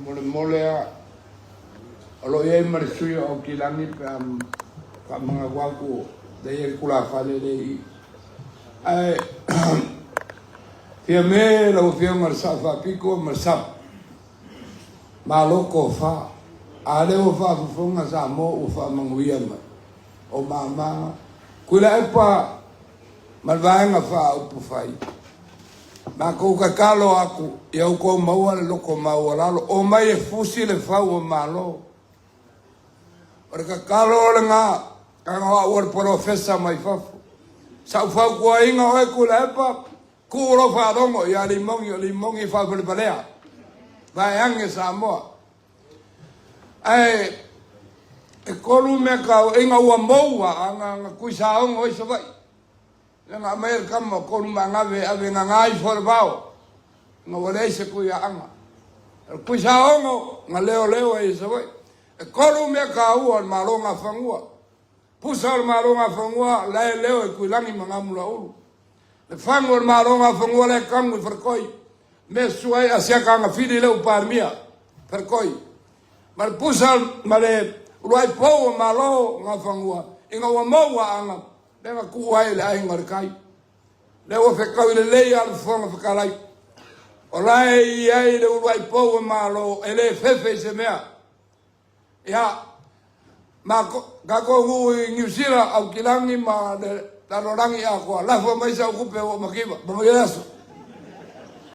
Molemole a o lo o i ai ma le sui o Aukilani pe a faamanatu atu lea e i ai le tulafale lea i i. Ae Fiame lau Afioga i le Sao Faapito ma le Sap, malo tofa. A lea ua faafofoga Samoa ua faamanuia mai. O mama Tuilaepa ma le Vaega Faaupufai, matou tatalo atu ia outou maua le loto maualalo, omai e fusi le fau o Malo. O le tatalo lena, leaga o au o le polofesa mai fafo. Sa ou fautuaina oe Tuilaepa, tuu lou faalogo ia Limoni, o Limoni e faavalevalea, vaeane Samoa. Ae e 3 mea taua, ina ua moua na tuisaogo ai Savaii. Lea na aumai ai le tama o 3 magave e ave gaga ifo i le vao, ina ua leai se tuiaaga. O le tuisaogo na leoleo ai i Savaii. E 3 mea taua o le Malo Nafanua. Pusa o le Malo Nafanua la e leo i Tuilagi ma Gamulaulu. Le fagu o le Malo Nafanua la e tanu i Faletoi. Mea susu ai Asiata Agafili lea ua Palemia, Faletoi. Ma le pusa ma le uluai pou o Malo Nafanua ina ua maua aana lea na tuu ai i le aiga o le tai. Lea ua fetaui lelei lava le Fofoga Fetalai. O la e i ai le uluai pou o Malo e le fefe i se mea. Ia, ma tatou nuu i Niu Sila, Aukilani ma le lalolagi atoa, lafo mai sau tupe ua ou mativa. Manuia le aso.